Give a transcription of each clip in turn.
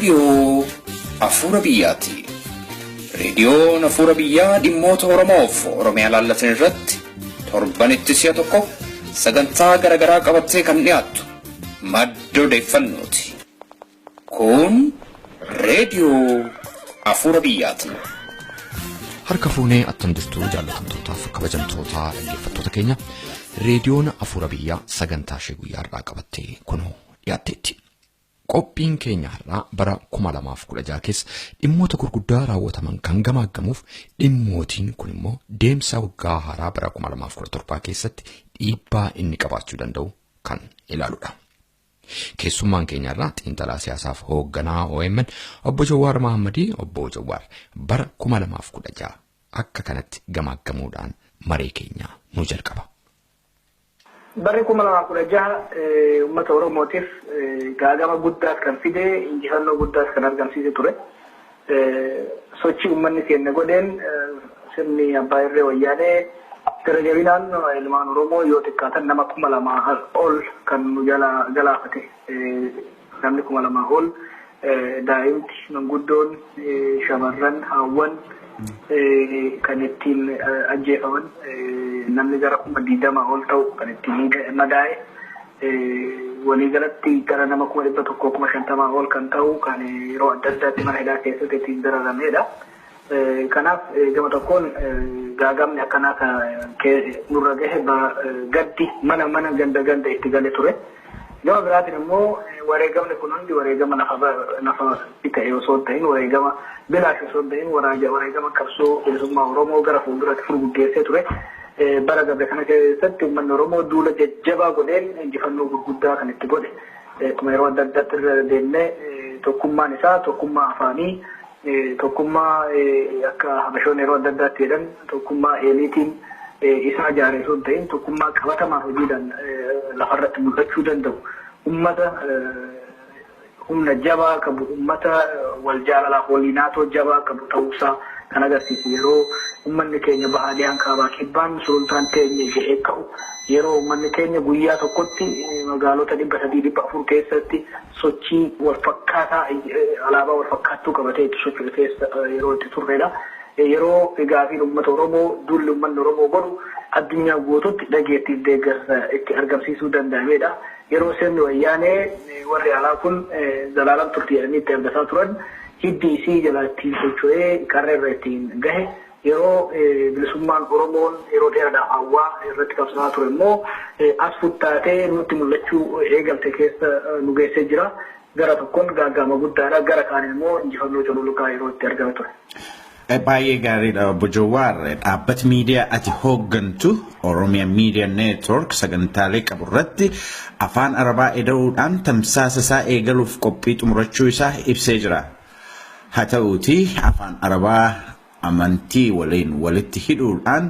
Reediyoo Afuura Biyyaati. Reediyoon Afuura Biyyaa dhimmoota Oromoof Oromiyaa laallatan irratti torbanitti si'a tokko sagantaa garaagaraa qabattee kan dhiyaattu madda odeeffannooti. Kun Reediyoo Afuura Biyyaati. Harka fuunee attam jirtu, jaallatamtootaaf kabajamtoota dhaggeeffattoota keenya? Reediyoon Afuura Biyyaa sagantaa ishee guyyaa har'aa qabattee kunoo dhiyaatteetti. Qophiin keenya har'aa bara 2016 keessa dhimmoota gurguddaa raawwataman kan gamaaggamuuf, dhimmootiin kun immoo deemsa waggaa haaraa bara 2017 keessatti dhiibbaa inni qabaachuu danda'u kan ilaaludha. Keessummaan keenya irraa xiinxalaa siyaasaaf hoogganaa OMN obbo Jawaar Mahammadii. Obbo Jawaar bara 2016 akka kanatti gamaaggamuudhaan maree keenya nu jalqaba. Barri 2016 uummata Oromootiif gaagama guddaas kan fide, injifannoo guddaas kan argamsiise ture. Sochii uummanni keenya godheen sirni abbaa irree Wayyaanee gara jabinaan ilmaan Oromoo yoo xiqqaatan nama 2000 ol kan nu galaafate. Namni 2000 ol, daa'imti, manguddoon, shamarran, haawwan kan ittiin ajjeefaman, namni gara 20,000 ol ta'u kan ittiin madaa'e, waliigalatti gara nama 150,000 ol kan ta'u kan yeroo adda addaatti mana hidhaa keessatti ittiin dararamedha. Kanaaf gama tokkoon gaagamni akkanaa kan nurra gahe, gaddi mana mana, ganda ganda itti gale ture. Gama biraatiin immoo wareegamni kun hundi wareegama lafa ta'e osoo hin ta'in, wareegama bilaash osoo hin ta'in, wareegama qabsoo bilisummaa Oromoo gara fuulduratti furguggeessee ture. Bara dabre kana keessatti uummanni Oromoo duula jajjabaa godheen injifannoo gurguddaa kan itti godhe. Akkuma yeroo adda addaatti irra deemnee, tokkummaan isaa tokkummaa afaanii, tokkummaa akka Habashoonni yeroo adda addaatti jedhan tokkummaa eliitiin isaa ijaare osoo hin ta'in, tokkummaa qabatamaan hojiidhaan lafarratti mul'achuu danda'u. Uummata humna jabaa qabu, uummata wal jaalalaaf waliinaatoo jabaa qabu ta'uusaa kan agarsiisu, yeroo uummanni keenya bahaa dhihaan, kaabaa kibbaan sulultaan teenye jedhee ka'u, yeroo uummanni keenya guyyaa tokkotti magaalota 300, 400 keessatti sochii wal fakkaataa, alaabaa wal fakkaattuu qabatee itti socho'u keessa yeroo itti turredha. Yeroo gaafiin uummata Oromoo, duulli uummanni Oromoo godhu addunyaa guututti dhageettiif deeggarsa itti argamsiisuu danda'amedha. Yeroo sirni Wayyaanee warri alaa kun zalaalam turtii jedhanii itti argataa turan hiddi isii jala ittiin socho'ee qarreerra ittiin gahe, yeroo bilisummaan Oromoon yeroo dheeraadhaaf hawwaa irratti qabsaa'aa ture immoo as futtaatee nutti mul'achuu eegalte keessa nu geessee jira. Gara tokkoon gaaga'ama guddaadha. Gara kaan immoo injifannoo cululuqaa yeroo itti argame ture. Baay'ee gaariidha, obbo Jawaar. Dhaabbati miidiyaa ati hooggantu, Oromiyaa Miidiyaa Network, sagantaalee qabu irratti afaan Arabaa eda'uudhaan tamsaasa isaa eegaluuf qophii xumurachuu isaa ibsee jira. Haa ta'uuti afaan Arabaa amantii waliin walitti hidhuudhaan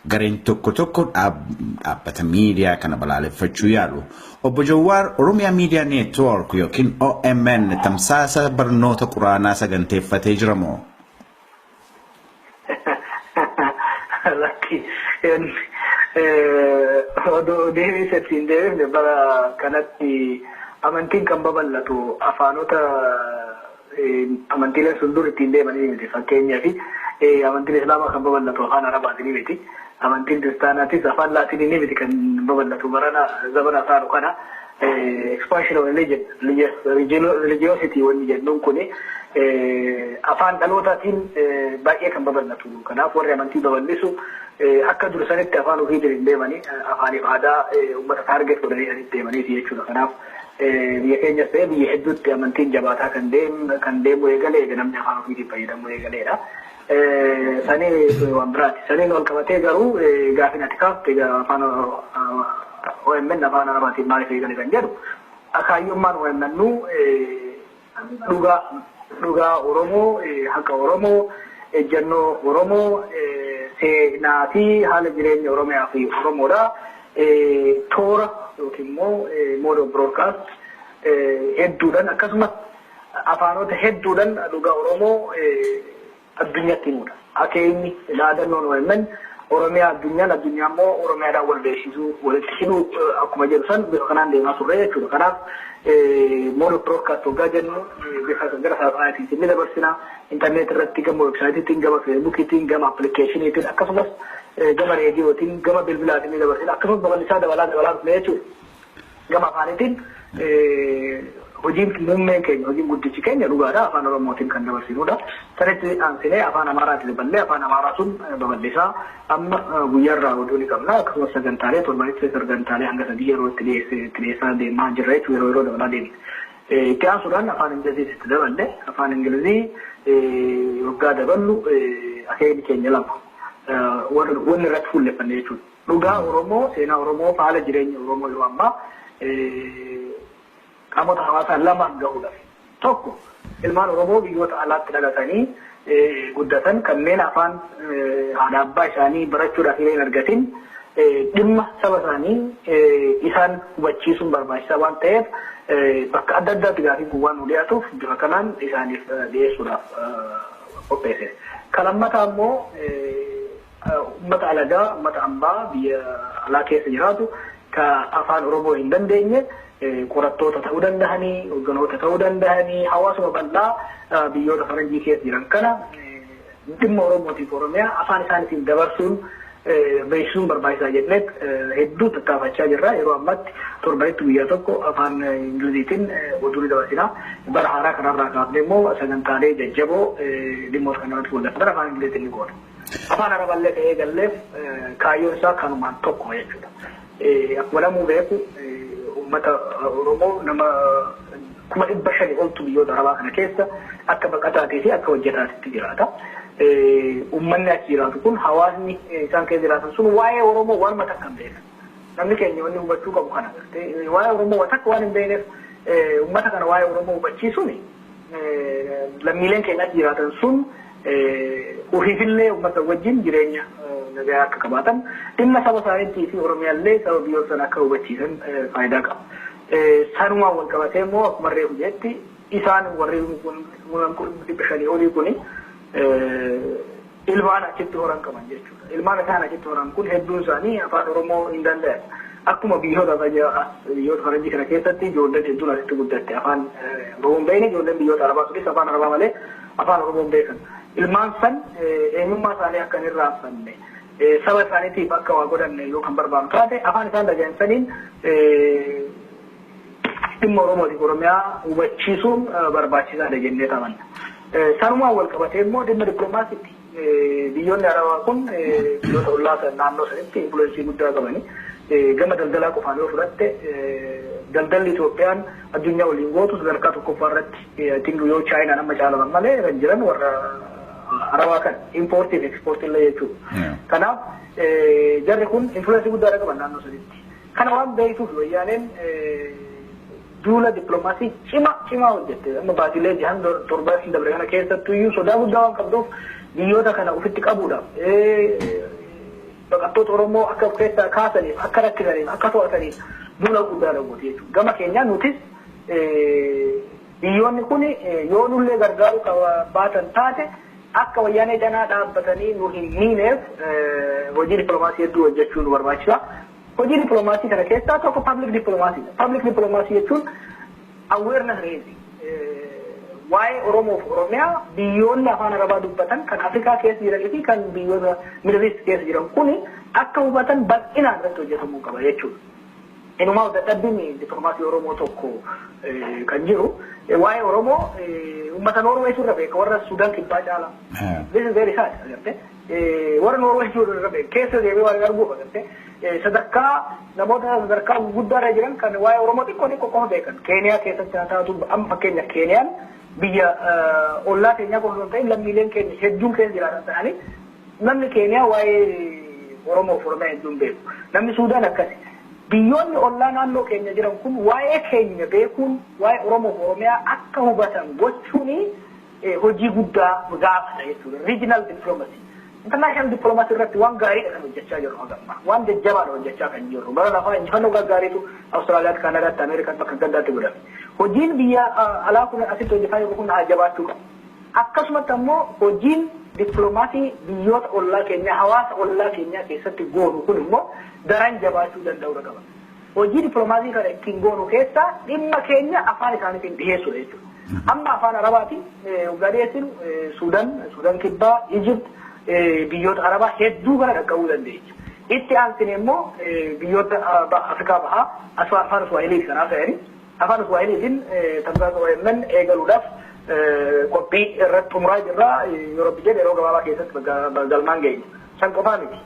gareen tokko tokko dhaabbata miidiyaa kana balaaleffachuu yaalu. Obbo Jawaar, Oromiyaa Miidiyaa Network yookiin OMN tamsaasa barnoota quraanaa saganteeffatee jira moo? Lakki, odoo deebisa ittiin deebifne, bara kanatti amantiin kan babal'atu afaanota amantiileen sun dur ittiin deemanii miti. Fakkeenyaaf, amantiin Islaamaa kan babal'atu afaan Arabaatiin miti. Amantiin Kiristaanaatis afaan Laatinii miti kan babal'atu. Barana zamana afaan kana expansion of religion, religiosity wanni jennuun kuni afaan dhalootaatiin baay'ee kan babal'atu. Kanaaf warri amantii babal'isu akka dursanitti afaan ofiitiin hin deemanii, afaaniif aadaa uummata target godhanii kan deemaniiti jechuudha. Kanaaf biyya keenyas ta'ee biyya hedduutti amantiin jabaataa kan deemu eegalee eega namni afaan ofiitiin fayyadamuu eegaleedha. Sanii waan biraati. Saniin wal qabatee garuu gaafin ati kaafte, afaan OMN afaan Arabaatiin maaliif eegale kan jedhu, akaayyummaan OMN dhugaa Oromoo, haqa Oromoo, ejjennoo Oromoo, seenaa fi haala jireenya Oromiyaa fi Oromoodha. Toora yookiin immoo mode of broadcast hedduudhaan, akkasumas afaanota hedduudhaan dhugaa Oromoo addunyaatti himudha. Akeenyi dhaadannoon OMN Oromiyaa addunyaan, addunyaa immoo Oromiyaadhaan wal beeksisuu, walitti hidhuu akkuma jedhu san bifa kanaan deemaa turre jechuudha. Kanaaf mode of broadcast waggaa jennu bifa gara saaxilaatiin ni dabarsina. Intarneet irratti gama websaayitiitiin, gama feesbuukiitiin, gama appilikeeshiniitiin, akkasumas gama reediyootiin, gama bilbilaatiin ni dabarsina. Akkasumas babal'isaa dabalaa dabalaa dhufne jechuudha. Gama afaaniitiin hojiin muummeen keenya, hojiin guddichi keenya dhugaadha afaan Oromootiin kan dabarsinudha. Sanitti aansinee afaan Amaaraatiin daballee, afaan Amaaraa sun babal'isaa amma guyyaarraa oduu ni qabna. Akkasumas sagantaalee torbanitti sagantaalee hanga 3 yeroo itti dhiyeessaa deemaa jirra jechuudha, yeroo yeroo dabalaa deemne. Itti aansuudhaan afaan Ingiliziis itti daballe. Afaan Ingilizii waggaa daballu akeekni keenya lama. Wanni irratti fuulleffanne jechuudha. Dhugaa Oromoo, seenaa Oromoo, haala jireenya Oromoo yeroo ammaa qaamota hawaasaa lamaan gahuudhaaf. Tokko, ilmaan Oromoo biyyoota alaatti dhalatanii guddatan kanneen afaan haadha abbaa isaanii barachuudhaaf hiree hin argatin, dhimma saba isaanii isaan hubachiisuun barbaachisaa waan ta'eef, bakka adda addaatti gaafii kun waan nu dhiyaatuuf bifa kanaan isaaniif dhiyeessuudhaaf qopheesse. Kan lammataa immoo uummata alagaa, uummata ambaa biyya alaa keessa jiraatu ka afaan Oromoo hin dandeenye, qorattoota ta'uu danda'anii, hogganoota ta'uu danda'anii, hawaasuma bal'aa biyyoota faranjii keessa jiran kana dhimma Oromootiif Oromiyaa afaan isaaniitiin dabarsuun beeksisuun barbaachisaa jenneet hedduu tattaafachaa jirra. Yeroo ammaatti torbanitti guyyaa tokko afaan Ingiliziitiin oduu ni dabarsina. Bara haaraa kanarraa kaafnee immoo sagantaalee jajjaboo dhimmoota kanarratti fuulleffatan afaan Ingiliziitiin ni goona. Afaan Araballee ta'ee galleef kaayyoon isaa kanumaan tokko jechuudha. Akkuma namuu beeku, uummata Oromoo nama 500,000 oltu biyyoota Arabaa kana keessa akka baqataatii fi akka hojjetaatitti jiraata. Uummanni achi jiraatu kun, hawaasni isaan keessa jiraatan sun waa'ee Oromoo waan takka hin beekan. Namni keenya wanni hubachuu qabu kana gartee waa'ee Oromoo waan takka waan hin beekneef, uummata kana waa'ee Oromoo hubachiisuun lammiileen keenya achi jiraatan sun ofiifillee uummata wajjin jireenya nagaa akka qabaatan, dhimma saba isaaniitii fi Oromiyaallee saba biyyoota sana akka hubachiisan faayidaa qaba. Sanumaan wal qabatee immoo akkuma reefu jetti isaan warri 500,000 olii kuni ilmaan achitti horan qaban jechuudha. Ilmaan isaan achitti horan kun hedduun isaanii afaan Oromoo hin danda'an. Akkuma biyyoota faranjii kana keessatti ijoolleen hedduun asitti guddatte afaan Oromoo hin beekne, ijoolleen biyyoota Arabaa sunis afaan Arabaa malee afaan Oromoo hin beekan. Ilmaan san eenyummaa isaanii akka hin irraanfanne, saba isaaniitiif akka waa godhanne yoo kan barbaadu taate, afaan isaan dhagayan saniin dhimma Oromootiif Oromiyaa hubachiisuun barbaachisaadha jennee amanna. Sanumaan wal qabatee immoo dhimma dippiloomaasiitti. Biyyoonni Arabaa kun biyyoota ollaa naannoo sanitti influence guddaa qabani. Gama daldalaa qofaan yoo fudhatte, daldalli Itoophiyaan addunyaa waliin gootu sadarkaa tokkoffaa irratti yoo Chaayinaan amma caalaman malee kan jiran warra Arabaa kan impoortii fi ekspoortii illee jechuudha. Kanaaf jarri kun influence guddaa qaban naannoo sanitti. Kana waan beektuuf wayyaaneen duula dippiloomaasii cimaa cimaa hojjette. Amma baatilee jahan 7 dabre kana keessattuu iyyuu sodaa guddaa waan qabduuf, biyyoota kana ofitti qabuudhaaf, baqattoota Oromoo akka of keessaa kaasaniif, akka rakkisaniif, akka to'ataniif duula guddaa gooti jechuudha. Gama keenyaa nutis biyyoonni kun yoo nullee gargaaruu baatan taate akka wayyaanee canaa dhaabbatanii nu hin miineef hojii dippiloomaasii hedduu hojjechuu nu barbaachisa. Hojii dippiloomaasii kana keessaa tokko public diplomacy. Public diplomacy jechuun awareness raising. Waa'ee Oromoo fi Oromiyaa biyyoonni afaan Arabaa dubbatan kan Afrikaa keessa jiranii fi kan biyyoota Middle East keessa jiran kuni akka hubatan bal'inaan irratti hojjetamuu qaba jechuudha. Inumaa dadhabbiin dippiloomaasii Oromoo tokko kan jiru waa'ee Oromoo uummata Noorweetu irra beeka warra Suudaan kibbaa caala. This is very sad, agartee. Warra Noorweetu irra beeka keessa deemee waan arguuf, agartee. Sadarkaa namoota sadarkaa guddaarra jiran kan waa'ee Oromoo xiqqoo xiqqoo qofa beekan. Keeniyaa keessatti haa taatu, amma fakkeenya Keeniyaan biyya ollaa keenyaa qofa osoo hin ta'in lammiileen keenya hedduun keessa jiraatan ta'anii, namni Keeniyaa waa'ee Oromoo fi Oromiyaa hedduun beeku. Namni Suudaan akkasi. Biyyoonni ollaa naannoo keenya jiran kun waa'ee keenya beekuun, waa'ee Oromoo fi Oromiyaa akka hubatan gochuun hojii guddaa gaafata jechuudha. Regional diplomacy. International diplomacy irratti waan gaariidha kan hojjechaa jirru hagamma. Waan jajjabaadha hojjechaa kan jirru. Bara lafaa injifannoo gaggaariitu Awustiraaliyaatti, Kaanaadaatti, Ameerikaatti bakka adda addaatti godhame. Hojiin biyya alaa kun asitti hojjetaa jiru kun haa jabaachuu qaba. Akkasumatti ammoo hojiin Dippiloomaasii biyyoota ollaa keenyaa, hawaasa ollaa keenyaa keessatti goonu kun immoo daran jabaachuu danda'uu qaba. Hojii dippiloomaasii kana ittiin goonu keessaa dhimma keenya afaan isaaniitiin dhiyeessuudha jechuudha. Amma afaan Arabaatiin waggaa dhiyeessinu Suudaan, Suudaan Kibbaa, Ijipt, biyyoota Arabaa hedduu kana dhaqqabuu dandeenya. Itti aansine immoo biyyoota Afrikaa Bahaa afaan Swahiliiti kan haasa'ani. Afaan Swahiliitiin tamsaasa OMN eegaluudhaaf qophii irratti xumuraa jirra. Yeroo jedhe yeroo gabaabaa keessatti galmaan geenya. San qofaa miti.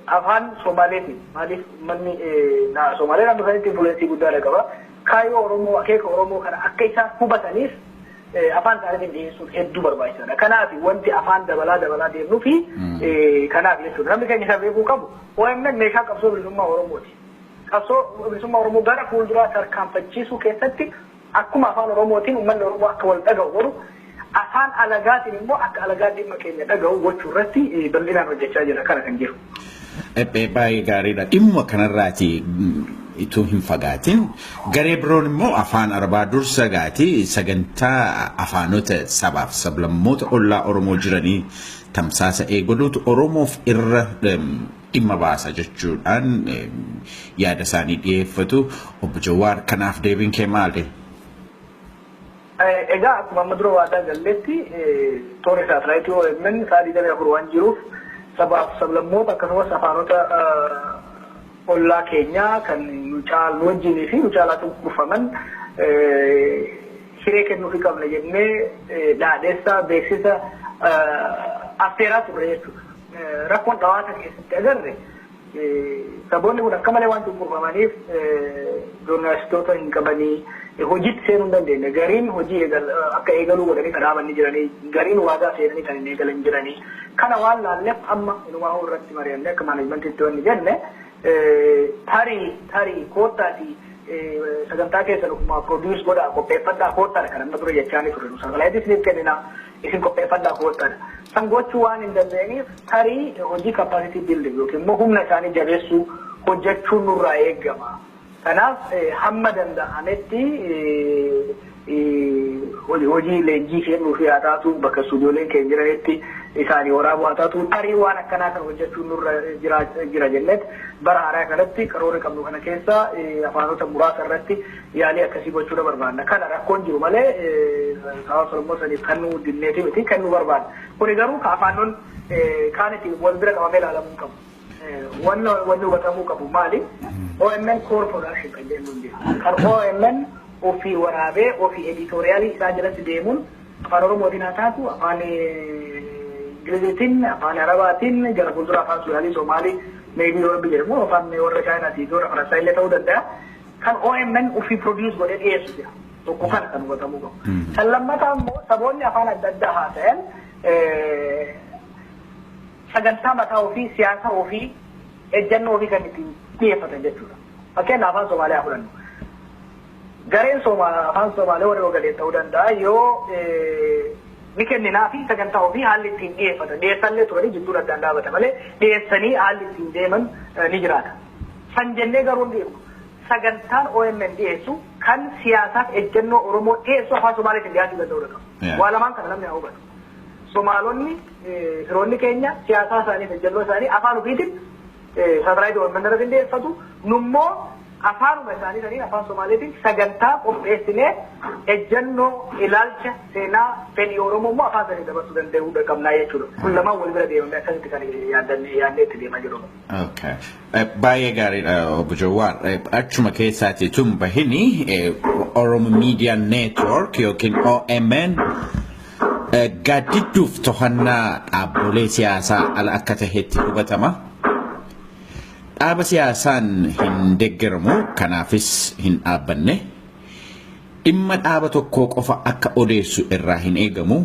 Afaan Somaaleetiin, maaliif uummanni Somaalee naannoo sanitti influence guddaa qaba. Kaayyoo Oromoo, akeeka Oromoo kana akka isaan hubataniif afaan isaaniitiin dhiyeessuun hedduu barbaachisaadha. Kanaaf wanti afaan dabalaa dabalaa deemnuu fi kanaaf jechuudha. Namni keenya isa beekuu qabu, OMN meeshaa qabsoo bilisummaa Oromooti. Qabsoo bilisummaa Oromoo gara fuulduraa tarkaanfachiisuu keessatti akkuma afaan Oromootiin uummanni Oromoo akka wal dhaga'u godhu, afaan alagaatiin immoo akka alagaa dhimma keenya dhaga'u gochuu irratti bal'inaan hojjechaa jira, kana kan jiru. Baay'ee gaariidha. Dhimma kanarraati itoo hin fagaatin, garee biroon immoo afaan Arabaa dursa gaati sagantaa afaanota sabaaf sablammoota ollaa Oromoo jiranii tamsaasa eegaluutu Oromoof irra dhimma baasa jechuudhaan yaada isaanii dhiyeeffatu. Obbo Jawaar, kanaaf deebiin kee maali? Egaa akkuma amma dura waadaa galletti, toora saatalaayitii OMN sa'a 24 waan jiruuf, sabaaf sablammoota akkasumas afaanota ollaa keenyaa kan nu caalu wajjinii fi nu caalaa cunqurfaman hiree kennuufii qabna jennee dhaadheessa beeksisa affeeraa turre jechuudha. Rakkoon dhawaata keessatti agarre, saboonni kun akka malee waan cunqurfamaniif joornaalistoota hin qabanii hojiitti seenuu hin dandeenye. Gariin hojii akka eegaluu godhanii kan dhaabanni jiranii, gariin waadaa seenanii kan hin eegalan jiranii. Kana waan laalleef amma inumaa irratti mari'annee akka maanajimantiitti wanni jenne, tarii koottaatii sagantaa keessan ofuma produce godhaa, qopheeffadhaa koottaadha kan amma dura jechaanii turre. Saatalaayitii isiniif kenninaa, isin qopheeffadhaa koottaadha. San gochuu waan hin dandeenyeef, tarii hojii capacity building yookiin immoo humna isaanii jabeessuu hojjechuun nurraa eegama. Kanaaf hamma danda'ametti hojii leenjii kennuu fi haa taatu, bakka istuudiyooleen keenya jiranitti isaanii waraabuu haa taatu, tarii waan akkanaa kan hojjechuun nurra jira jenneet bara haaraa kanatti karoora qabnu kana keessa afaanota muraasa irratti yaalii akkasii gochuudha barbaanna. Kana rakkoon jiru malee sababa solommoo saniif kennuu dinneeti miti, kennuu barbaanna. Kuni garuu ka afaanonni kaan ittiin wal bira qabamee ilaalamuu qabu. Wanni hubatamuu qabu maali? OMN core production kan jennu hin jiru. Kan OMN ofii waraabee ofii editorialii isaa jalatti deemuun afaan Oromootiin haa taatu, afaan Ingiliziitiin, afaan Arabaatiin, gara fuuldura afaan Suudaalii, Somaalii, maybe yoo rabbi jedhamu afaan warra Chaayinaatii fi warra Faransaay illee ta'uu danda'a. Kan OMN ofii produce godhee dhiyeessu jira. Tokko kana kan hubatamuu qabu. Kan lammataa immoo saboonni afaan adda addaa haa ta'an, sagantaa mataa ofii, siyaasa ofii, ejjennoo ofii kan ittiin dhiyeeffatan jechuudha. Fakkeenyaaf afaan Somaaliyaa fudhannu. Gareen afaan Somaalee warri ogalee ta'uu danda'a, yoo ni kenninaa fi sagantaa ofii haalli ittiin dhiyeeffatan, dhiyeessallee turanii jidduun addaan dhaabata malee, dhiyeessanii haalli ittiin deeman ni jiraata. San jennee garuu hin dhiyeessu. Sagantaan OMN dhiyeessu kan siyaasaaf ejjennoo Oromoo dhiyeessu afaan Somaaliitiin dhiyaachuu danda'uu qaba. Waa lamaan kana namni haa hubatu. Somaalonni firoonni keenya siyaasaa isaanii, ejjennoo isaanii afaan ofiitiin saatalaayitii OMN irratti dhiyeeffatu. Nummoo afaanuma isaanii saniin, afaan Somaaliitiin sagantaa qopheessinee ejjennoo, ilaalcha, seenaa, fedhii Oromoo immoo afaan sanii dabarsuu danda'uu qabnaa jechuudha. Kun lamaan wal bira deemamee akkasitti kan yaadnee itti deemaa jiru. Okay. Baay'ee gaariidha, Obbo Jawaar. Achuma keessaati tun bahini, Oromo Media Network yookiin OMN gaaddidduuf to'annaa dhaabbolee siyaasaa ala akka tahetti hubatama. Dhaaba siyaasaan hin deeggaramu, kanaafis hin dhaabbanne. Dhimma dhaaba tokkoo qofa akka odeessu irraa hin eegamu.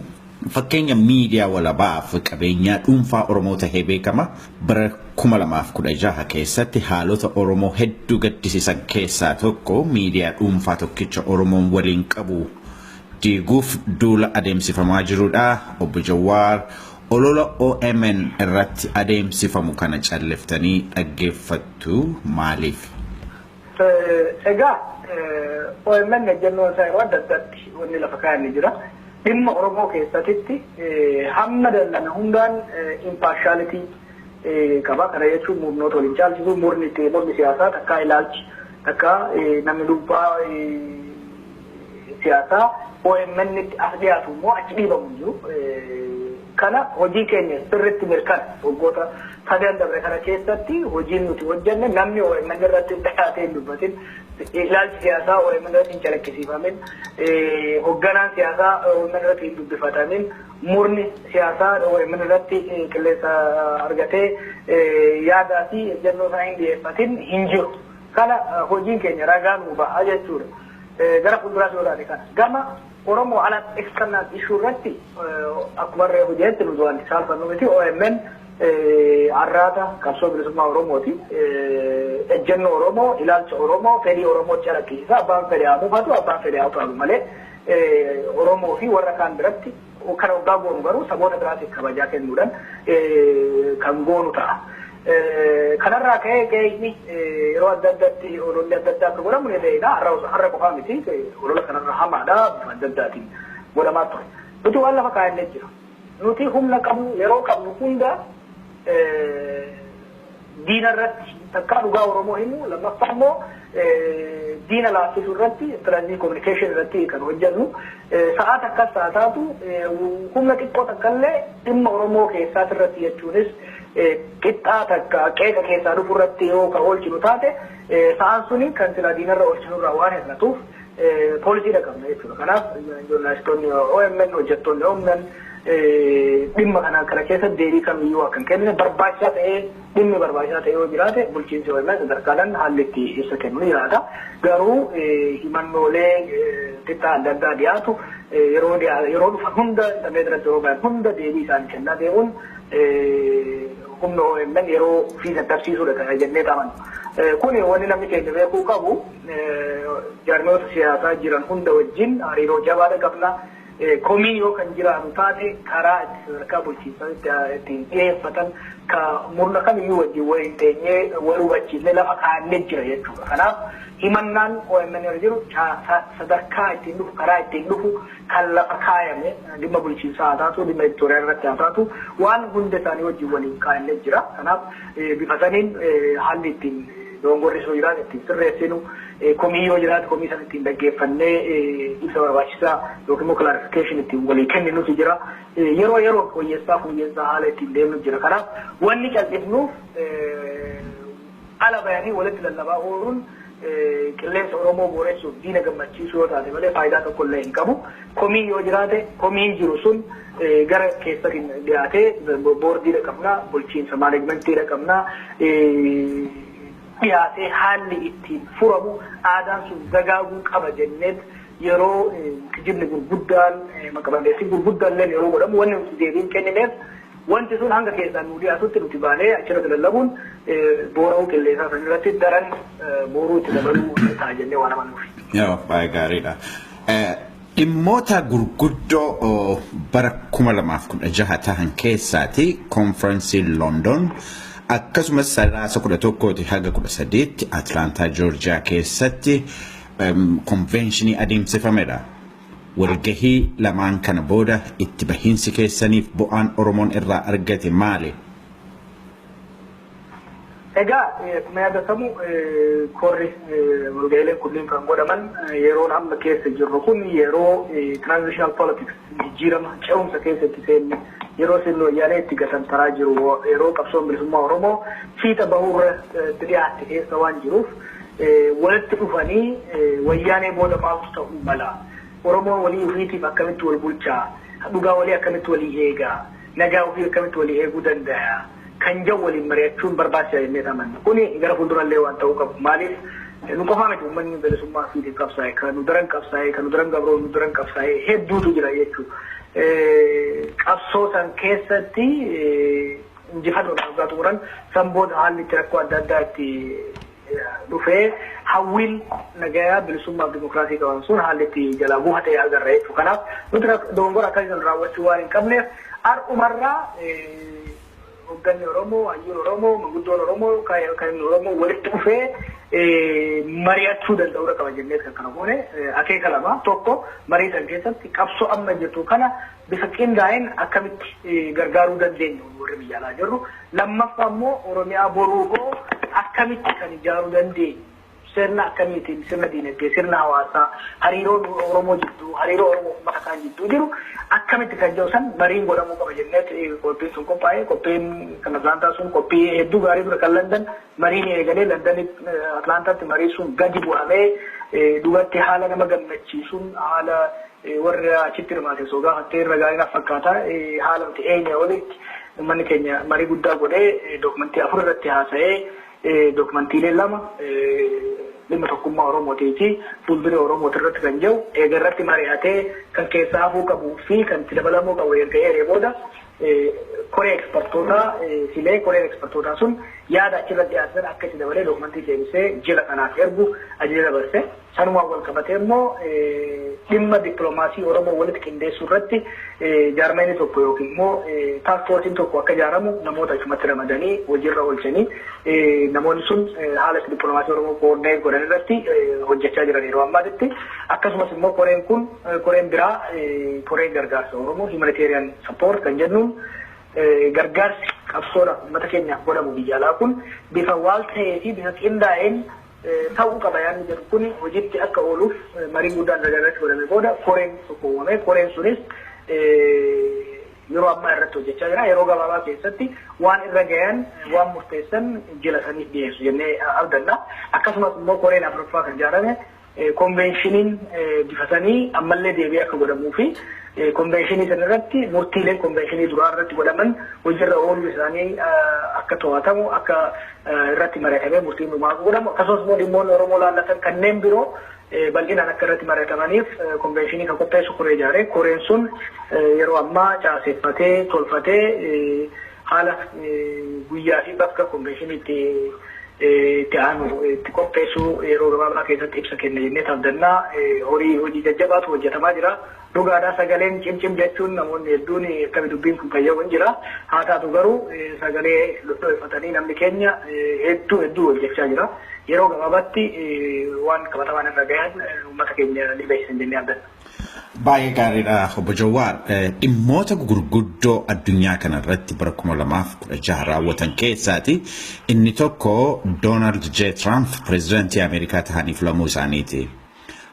Fakkeenya miidiyaa walabaaf qabeenyaa dhuunfaa Oromoo tahee beekama. Bara 2016 keessatti haalota Oromoo hedduu gaddisiisan keessaa tokko miidiyaa dhuunfaa tokkicha Oromoon waliin qabu diiguuf duula adeemsifamaa jirudha. Obbo Jawaar, olola OMN irratti adeemsifamu kana calliftanii dhaggeeffattu maaliif? Egaa OMN ejjennoo isaa yeroo adda addaatti wanni lafa kaa'anii jira. Dhimma Oromoo keessatti hamma danda'ame hundaan impartiality qaba. Kana jechuun murnoota waliin caalchisu, murni siyaasaa takkaa ilaalchi takka namni dhuunfaa siyaasaa OMN itti as dhiyaatu immoo achi dhiibamu hin jiru. Kana hojii keenya sirriitti mirkana waggoota sadan dabre kana keessatti hojiin nuti hojjenne, namni OMN irratti dhiyaatee hin dubbatin, ilaalchi siyaasaa OMN irratti hin calaqqisiifamin, hoogganaan siyaasaa OMN irratti hin dubbifatamin, murni siyaasaa OMN irratti qilleensa argatee yaadaa fi ejjennoo isaa hin dhiyeeffatin hin jiru. Kana hojiin keenya ragaa nuu ba'a jechuudha. Gara fuulduraas yoo ilaale kana. Gama Oromoo ala external issue irratti, akkuma irra hojjetti, nuti wanti saalfannu miti, OMN arraata qabsoo bilisummaa Oromooti. Ejjennoo Oromoo, ilaalcha Oromoo, fedhii Oromoo calaqqisiisa. Abbaan fedhe haa mufatu, abbaan fedhe haa utaalu malee Oromoo fi warra kaan biratti kana waggaa goonu garuu saboota biraatiif kabajaa kennuudhaan kan goonu ta'a. Kanarraa ka'ee qe'ee yeroo adda addaatti ololli adda addaa akka godhamu ni beekna. Har'a qofaa miti, olola kanarra hamaadha, bifa adda addaatiin godhamaa ture. Nuti waan lafa kaa'annee jira. Nuti humna qabnu, yeroo qabnu hunda diina irratti takkaa dhugaa Oromoo himu, lammaffaa immoo diina laaffisuu irratti, strategy communication irratti kan hojjennu. Sa'aat akkas taataatu humna xiqqoo takkallee dhimma Oromoo keessaas irratti jechuunis qixxaa takka qeeqa keessaa dhufu irratti yoo kan oolchinu taate, sa'aan suni kan sila diinarra oolchinu irraa waan hir'atuuf poolisiidha qabna jechuudha. Kanaaf joornaalistoonni OMN, hojjettoonni OMN dhimma kana keessatti deebii kamiyyuu akka hin kennine, barbaachisaa ta'ee, dhimmi barbaachisaa ta'ee yoo jiraate, bulchiinsi OMN sadarkaadhaan haalli itti ibsa kennu ni jiraata. Garuu himannoolee xixiqqaa adda addaa dhiyaatu yeroo dhufan hunda, intarneet irratti yeroo bayan hunda deebii isaan kennaa deemuun humna OMN yeroo fi dadhabsiisuudha kan jennee amannu. Kuni wanni namni keenya beekuu qabu, jaarmiyoota siyaasaa jiran hunda wajjin hariiroo jabaadha qabna. Komiin yoo kan jiraatu taate, karaa itti sadarkaa bulchiinsaa ittiin dhiyeeffatan ka murna kamiyyuu wajjin waliin teenyee wal hubachiisnee lafa kaa'annee jira jechuudha. Kanaaf himannaan OMN irra jiru sadarkaa ittiin dhufu, karaa ittiin dhufu kan lafa kaayame, dhimma bulchiinsaa haa taatu, dhimma editorial irratti haa taatu, waan hunda isaanii wajjin waliin kaa'annee jira. Kanaaf bifa saniin haalli ittiin dogongorri yoo jiraate ittiin sirreessinu, komii yoo jiraate komii sana ittiin dhaggeeffannee ibsa barbaachisaa yookiin immoo clarification ittiin walii kenninutu jira. Yeroo yeroo fooyyessaa fooyyessaa haala ittiin deemnu jira. Kanaaf wanni cal'ifnuuf ala bayanii walitti lallabaa ooluun qilleensa Oromoo booressuuf diina gammachiisuu yoo taate malee faayidaa tokko illee hin qabu. Komiin yoo jiraate, komiin jiru sun gara keessatti dhiyaatee boordiidha qabna, bulchiinsa managementiidha qabna. Dhiyaatee haalli ittiin furamu, aadaan sun dagaaguu qaba jenneet, yeroo kijibni gurguddaan, maqaballeessi gurguddaan illee yeroo godhamu, wanni nuti deebiin kennineef wanti sun hanga keessaan nu dhiyaatutti nuti baanee achirratti lallabuun boora'uu qilleensaa san irratti daran booruu itti dabaluu ta'a jennee waan amanuuf. Yoo, baay'ee gaariidha. Dhimmoota gurguddoo bara 2016 ta'an keessaati koonfiraansii London, akkasumas Sadaasa 11ti haga 13tti Atlaantaa Joorjiyaa keessatti konvenshinii adeemsifamedha. Walgahii lamaan kana booda itti bahiinsi keessaniif bu'aan Oromoon irraa argate maali? Egaa, akkuma yaadatamu, korri walgahiileen kunneen kan godhaman yeroon amma keessa jirru kun yeroo transitional politics, jijjiirama ce'umsa keessatti seenne, yeroo sirni wayyaanee itti gatantaraa jiru, yeroo qabsoon bilisummaa Oromoo fiixa bahuurra itti dhiyaatte keessa waan jiruuf, walitti dhufanii wayyaanee booda maaltu ta'uu mala? Oromoon walii ofiitiif akkamitti wal bulchaa? Dhugaa walii akkamitti walii eegaa? Nagaa ofii akkamitti walii eeguu danda'a? Kan jedhu waliin mari'achuun barbaachisaa jennee amanna. Kuni gara fuuldurallee waan ta'uu qabu. Maaliif, nu qofaa miti, uummanni bilisummaa ofiitiif qabsaa'e, kan nu daran qabsaa'e, kan nu daran gabroo, nu daran qabsaa'e hedduutu jira jechuudha. Qabsoo san keessatti injifannoodhaan dhugaa xumuran, san booda haalli itti rakkoo adda addaa itti dhufee hawwiin nagayaa bilisummaaf dimokiraasii qaban sun haalli itti jalaa buufatee agarra jechuudha. Kanaaf nuti dogongora akkasii san raawwachuu waan hin qabneef har'umarraa Hoogganni Oromoo, hayyuun Oromoo, manguddoon Oromoo, kan Oromoo walitti dhufee mari'achuu danda'uudha qaba jennee kan kana goone. Akeeka lama: tokko, marii san keessatti qabsoo amma jirtu kana bifa qindaa'een akkamitti gargaaruu dandeenyu warri biyya alaa jirru, lammaffaa immoo Oromiyaa boruu hoo akkamitti kan ijaaruu dandeenyu, sirna akkamiitiin, sirna diinagdee, sirna hawaasaa, hariiroo Oromoo jidduu, hariiroo Oromoo uummata kaan jidduu jiru akkamitti kan jiru san mariin godhamuu qaba jennee qophiin sun qophaa'e. Qophiin kan Atlaantaa sun qophii hedduu gaarii ture. Kan Landan mariin eegalee Landanitti, Atlaantaatti marii sun gadi bu'amee dhugatti haala nama gammachiisuun, haala warra achitti hirmaate soo gaafattee irra gaarii naaf fakkaata, haala nuti eenye olitti uummanni keenya marii guddaa godhee dookumentii afur irratti haasa'ee, dookumentiilee lama dhimma tokkummaa Oromootii fi fuuldura Oromooti irratti kan jiru eega irratti mari'atee, kan keessaa hafuu qabuu fi kan itti dabalamuu qabu erga eeree booda, koree ekspertootaa filee, koreen ekspertootaa sun yaada achirra dhiyaatan akka itti dabalee dookumentii deebisee jila kanaaf ergu ajaja dabarse. Sanumaan wal qabatee immoo dhimma dippiloomaasii Oromoo walitti qindeessuu irratti jaarmayni tokko yookiin immoo task forceiin tokko akka ijaaramu namoota achumatti ramadanii hojiirra oolchanii, namoonni sun haala dippiloomaasii Oromoo coordinate godhan irratti hojjechaa jiran yeroo ammaatitti. Akkasumas immoo koreen kun, koreen biraa, koreen gargaarsa Oromoo, humanitarian support kan jennuun, gargaarsi qabsoodhaaf uummata keenyaaf godhamu biyya alaa kun bifa waal ta'ee fi bifa qindaa'een ta'uu qaba yaadni jedhu kun hojiitti akka ooluuf marii guddaan irratti godhame booda koreen tokko uumame. Koreen sunis yeroo ammaa irratti hojjechaa jira. Yeroo gabaabaa keessatti waan irra gahan, waan murteessan jila saniif dhiyeessu jennee abdanna. Akkasumas immoo koreen afuraffaa kan ijaarame konveeshiniin bifa sanii ammallee deebi'ee akka godhamuu fi konveeshinii sana irratti murtiileen konveeshinii duraa irratti godhaman hojiirra ooluu isaanii akka to'atamu, akka irratti mari'atamee murtiin dhumaa akka godhamu, akkasumas immoo dhimmoonni Oromoo laallatan kanneen biroo bal'inaan akka irratti mari'atamaniif konveeshinii kan qopheessu koree ijaare. Koreen sun yeroo ammaa caaseeffatee tolfatee haala guyyaa fi bakka konveeshinii itti aanu itti qopheessuu yeroo gabaabaa keessatti ibsa kenna jennee abdannaa. Horii hojii jajjabaatu hojjetamaa jira. Dhugaadhaa, sagaleen cimcim jechuun namoonni hedduun akkami dubbiin kun fayyadu hin jira. Haa taatu garuu sagalee dhodhoifatanii namni keenya hedduu hedduu hojjechaa jira. Yeroo gabaabaatti waan qabatamaan irra gahan uummata keenya ni beeksisan jennee abdanna. Baay'ee gaariidha, obbo Jawaar. Dhimmoota gurguddoo addunyaa kanarratti bara 2016 raawwatan keessaati inni tokko Doonaald J. Trump pireezidaantii Ameerikaa ta'anii filamuu isaaniiti.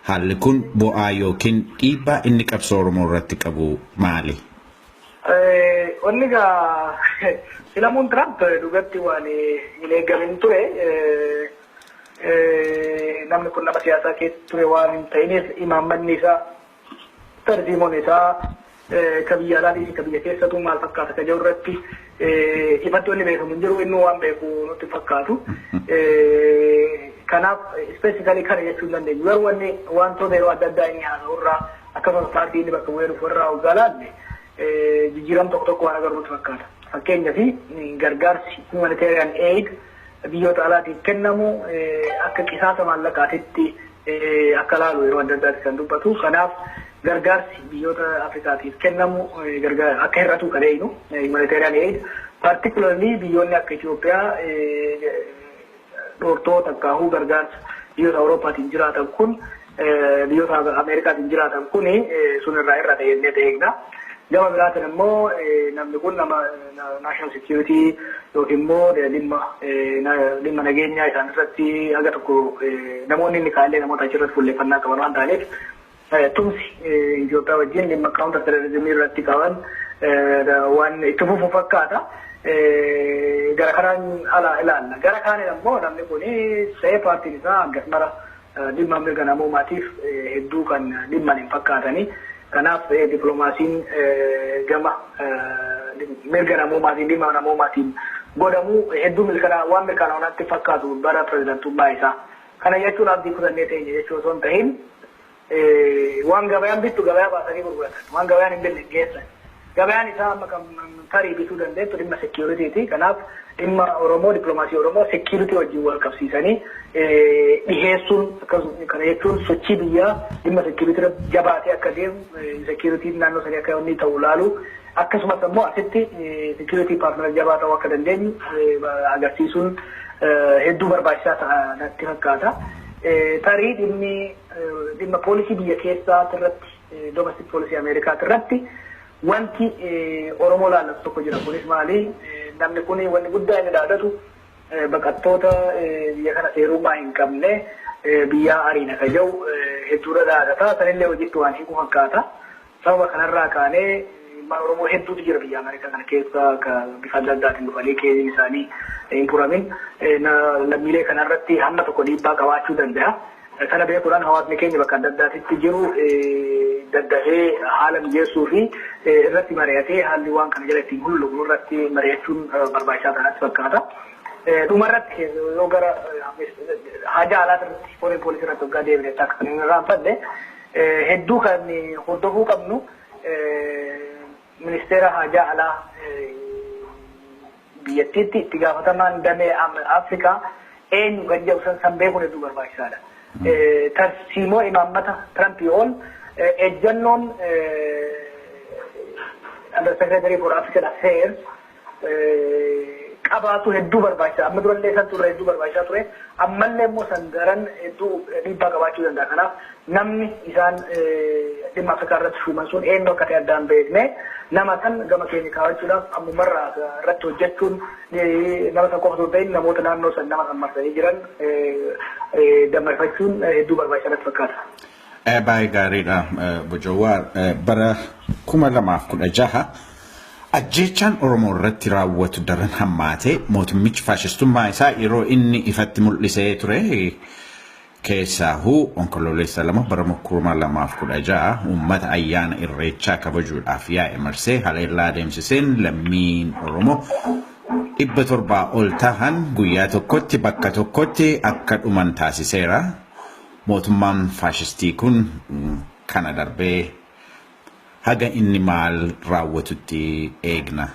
Haalli kun bu'aa yookiin dhiibbaa inni qabsoo Oromoo irratti qabu maali? Wanni egaa filamuun Trump dhugatti waan hin eegamin ture. Namni kun nama siyaasaa keessa ture waan hin ta'iniif imaammanni isaa, tarsiimoon isaa ka biyya alaatii fi ka biyya keessattuu maal fakkaata ka jiru irratti ifatti wanni beekamu hin jiru, inni waan beeku nutti fakkaatu. Kanaaf specifically kana jechuu hin dandeenyu. Garuu wanni wantoota yeroo adda addaa inni haasa'u irraa, akkasumas paartii inni bakka bu'ee dhufu irraa hoggaa laalle, jijjiiram tokko tokko waan agarru nutti fakkaata. Fakkeenyaaf gargaarsi humanitarian aid biyyoota alaatiif kennamu akka qisaasa maallaqaatitti akka laalu yeroo adda addaatti kan dubbatu. Kanaaf gargaarsi biyyoota Afrikaatiif kennamu akka hir'atu kan eeyinu, humanitarian aid, particularly biyyoonni akka Itoophiyaa dhoortoota akkaahuu gargaarsa biyyoota Awurooppaatiin jiraatan kun, biyyoota Ameerikaatiin jiraatan kun sun irraa hir'ata jennee eegna. Gama biraatiin immoo namni kun nama national security yookiin immoo dhimma nageenyaa isaan irratti haga tokko namoonni inni kaallee namoota achirratti fuulleeffannaa qaban waan ta'aniif, tumsi Itoophiyaa wajjin dhimma counter terrorism irratti qaban waan itti fufu fakkaata. Gara kanaan ala ilaalla. Gara kaaniin ammoo namni kun se'ee paartiin isaa hangas mara dhimma mirga namoomaatiif hedduu kan dhimman hin fakkaatanii. Kanaaf dippiloomaasiin gama mirga namoomaatiin, dhimma namoomaatiin godhamu hedduu milkaa'aa waan mirkanaa'u natti fakkaatu bara pirezidantummaa isaa. Kana jechuun abdii kutannee teenya jechuu osoo hin ta'in, waan gabayaan bittu gabayaa baasanii gurguratan, waan gabayaan hin binne hin geessan. Gabayaan isaa amma kan tarii bituu dandeettu dhimma securityti. Kanaaf dhimma Oromoo, dippiloomaasii Oromoo security wajjin wal qabsiisanii dhiheessuun, akkasuma kana jechuun sochii biyyaa dhimma security irratti jabaatee akka deemu, securityn naannoo sanii akka inni ta'u laalu. Akkasumas immoo asitti security partner jabaa ta'uu akka dandeenyu agarsiisuun hedduu barbaachisaa ta'a natti fakkaata. Tarii dhimmi dhimma poolisii biyya keessaa irratti, domestic policy Ameerikaa irratti wanti Oromoo laallatu tokko jira. Kunis maali? Namni kun wanni guddaa inni dhaadatu baqattoota biyya kana seerummaa hin qabne biyyaa ariina ka jedhu hedduudha dhaadata. Sanillee hojiitti waan hiiku fakkaata. Sababa kanarraa kaanee ilmaan Oromoo hedduutu jira biyya Ameerikaa kana keessa ka bifa adda addaatiin dhufanii keenya isaanii hin furamin, lammiilee kanarratti hamma tokko dhiibbaa qabaachuu danda'a. Kana beekuudhaan hawaasni keenya bakka adda addaatitti jiru daddafee haala mijeessuu fi irratti mari'atee haalli waan kana jala ittiin hulluqnu irratti mari'achuun barbaachisaa ta'atti fakkaata. Dhumarratti yoo gara haja alaa irratti, foreign policy irratti waggaa deebine, akka kan hin irraanfanne hedduu kan hordofuu qabnu ministeera hajaa alaa biyyattiitti itti gaafatamaan damee Afrikaa eenyu kan jedhu san beekuun hedduu barbaachisaadha. Tarsiimoo imaammata Tirampii ol ejjannoon Under Secretary for African Affairs qabaatu hedduu barbaachisaa. Amma durallee san turre, hedduu barbaachisaa ture. Ammallee immoo san daran hedduu dhiibbaa qabaachuu danda'a. Kanaaf namni isaan dhimma Afrikaa irratti shuuman sun eenyu akka ta'e addaan beekne nama san gama keenya kaawwachuudhaaf ammumarraa irratti hojjechuun, nama san qofa osoo hin ta'in namoota naannoo san nama san marsanii jiran dammaqfachuun hedduu barbaachisaa natti fakkaata. Baay'ee gaariidha, Jawaar. Bara 2016 ajjeechaan Oromoo irratti raawwatu daran hammaatee mootummichi faashistummaa isaa yeroo inni ifatti mul'isee ture. Keessaahuu Onkololeessa 2 bara 2016 uummata ayyaana Irreechaa kabajuudhaaf yaa'e marsee haleellaa adeemsiseen lammiin Oromoo 700 ol tahan guyyaa tokkotti bakka tokkotti akka dhuman taasiseera. Mootummaan faashistii kun kana darbee haga inni maal raawwatutti eegna,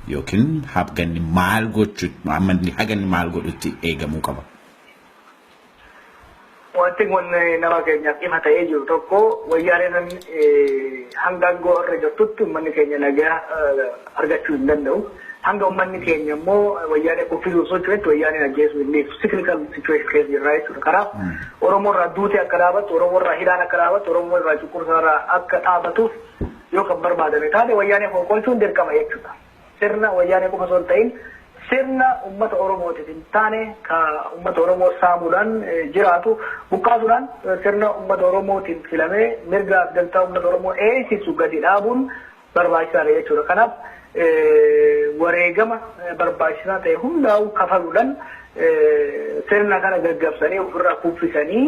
yookiin haga inni maal gochuutti, haga inni maal godhutti eegamuu qaba? Wanti kun nama keenyaaf ifa ta'ee jiru tokko, wayyaaneen hanga aangoo irra jirtutti uummanni keenya nagaa argachuu hin danda'u. Hanga uummanni keenya immoo wayyaanee kuffisuuf socho'etti wayyaaneen ajjeesuu hin dhiisu. Cyclical situation keessa jirra jechuudha. Kanaaf Oromoo irraa duutee akka dhaabattu, Oromoo irraa hidhaan akka dhaabattu, Oromoo irraa cunqursaa irraa akka dhaabatuuf yoo kan barbaadame taate wayyaanee fonqolchuun dirqama jechuudha. Sirna wayyaanee qofa osoo hin ta'in sirna uummata Oromootiif hin taane ka uummata Oromoo saamuudhaan jiraatu buqqaasuudhaan sirna uummata Oromootiin filamee mirga fi dantaa uummata Oromoo eegsisu gadi dhaabuun barbaachisaadha jechuudha. Kanaaf wareegama barbaachisaa ta'e hundaa'u kafaluudhaan sirna kana gaggabsanii ofirraa kuffisanii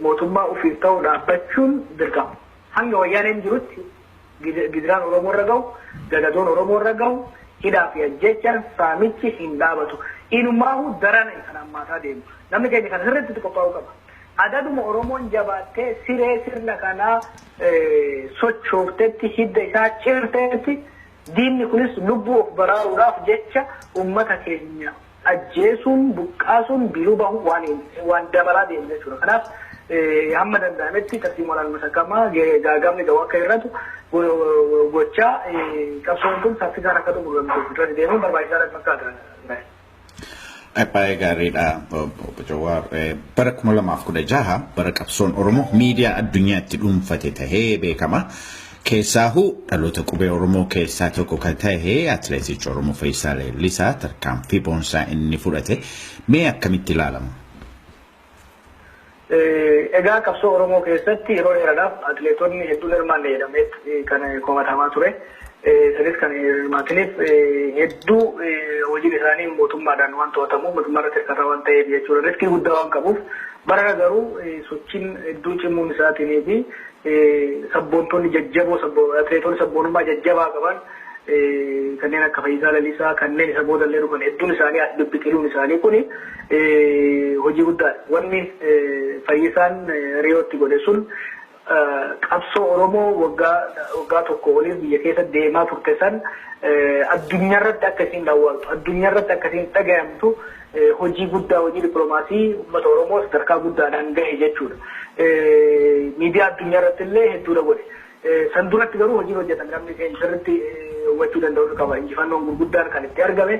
mootummaa ofiif ta'u dhaabbachuun dirqama. Hanga wayyaaneen jirutti gidiraan Oromoo irra gahu, gadadoon Oromoo irra gahu, hidhaa fi ajjechaan, saamichi hin dhaabatu. Inumaahu daran kan hammaataa deemu. Namni keenya kana sirriitti qophaa'uu qaba. Adaduma Oromoon jabaattee siree sirna kanaa sochooftetti, hidda isaa cirteetti, diinni kunis lubbuu of baraaruudhaaf jecha uummata keenya ajjeesuun, buqqaasuun, biiruu bahu waan dabalaa deemu jechuudha. Kanaaf hamma danda'ametti tartiibaan masakamaa gaagamni ga'u akka hir'atu gochaa qabsoon kun saffisaan akka xumuramu irratti deemuun barbaachisaadha fakkaata. Baay'ee gaariidha, Obbo Jawaar. Bara 2016 bara qabsoon Oromoo miidiyaa addunyaatti dhuunfate tahee beekama. Keessaahuu dhaloota qubee Oromoo keessaa tokko kan ta'e atileetichi Oromoo Fayyisaa Leellisaa tarkaanfii boonsaa inni fudhate mee akkamitti ilaalama? Egaa qabsoo Oromoo keessatti yeroo dheeraadhaaf atileetonni hedduun hirmaanne jedhamee kan komatamaa ture. Sanis kan hirmaataniif hedduu hojiin isaanii mootummaadhaan waan to'atamuuf, mootummaa irratti hirkataa waan ta'eef jechuudha. Riskii guddaa waan qabuuf. Bara garuu sochiin hedduu cimuun isaatiin fi sabboontonni jajjaboo, atileetonni sabboonummaa jajjabaa qaban kanneen akka Fayyisaa Lalisaa, kanneen isa boodallee dhufan hedduun isaanii as bibbiqiluun isaanii kuni hojii guddaadha. Wanni Fayyisaan Riyootti godhe sun qabsoo Oromoo waggaa waggaa tokko oliif biyya keessa deemaa turte san addunyaarratti akka isiin daawwattu, addunyaarratti akka isiin dhagayamtu hojii guddaa, hojii dippiloomaasii uummata Oromoo sadarkaa guddaadhaan gahe jechuudha. Miidiyaa addunyaarratti illee hedduudha godhe. San duratti garuu hojiin hojjetame namni keenya sirriitti hubachuu danda'u qaba. Injifannoon gurguddaan kan itti argame